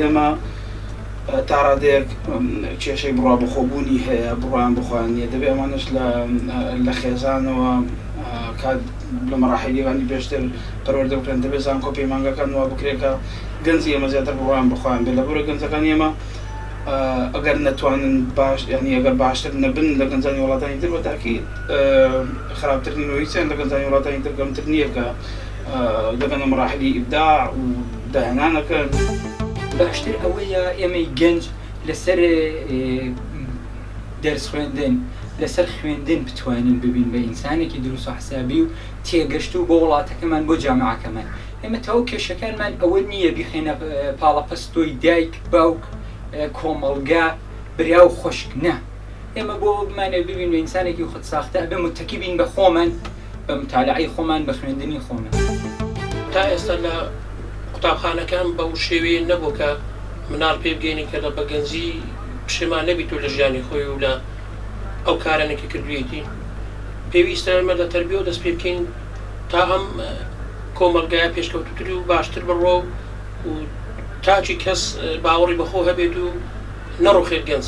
ئێمە تا ڕادەیەک کێشەی بڕوا بەخۆبوونی هەیە، بڕوایان بەخۆیان نییە، دەبێ ئەمانەش لە خێزانەوە کات لە مەراحیلیەکانی پێشتر پەروەردە بکرێن، دەبێ زانکۆ پەیمانگاکان وا بکرێت کە گەنجی ئێمە زیاتر بڕوایان بەخۆیان بێت، لەبەرئەوەی گەنجەکانی ئێمە ئەگەر نەتوانن باش یانی ئەگەر باشتر نەبن لە گەنجانی وڵاتانی تر بە تاکید خراپتر نین و هیچیان لە گەنجانی وڵاتانی تر کەمتر نییە کە دەگەنە مەراحیلی ئیبداع و داهێنانەکەن. باشتر ئەوەیە ئێمەی گەنج لەسەر دەرس خوێندن لەسەر خوێندن بتوانین ببین بە ئینسانێکی دروست و حسابی و تێگەشتوو بۆ وڵاتەکەمان بۆ جامعەکەمان ئێمە تەواو کێشەکانمان ئەوە نییە بیخەینە پاڵەپەستۆی دایک باوک کۆمەڵگا برا و خوشک نا ئێمە بۆ بمانەوێت ببین بە ئینسانێکی خود ساختە ئەبێ متەکی بین بە خۆمان بە متالعەی خۆمان بە خوێندنی خۆمان. تا ئێستا لە قوتابخانەکان بەو شێوەیە نەبووە کە مناڵ پێ بگەینی کە لە بە گەنجی پشێمان نەبیت و لە ژیانی خۆی و لە ئەو کارانەی کە کردوویەتی پێویستە ئێمە لە تەربیەوە دەست پێ بکەین تا ئەم کۆمەڵگایە پێشکەوتووتر و باشتر بڕوا و تاکی کەس باوەڕی بەخۆ هەبێت و نەڕوخێت گەنج.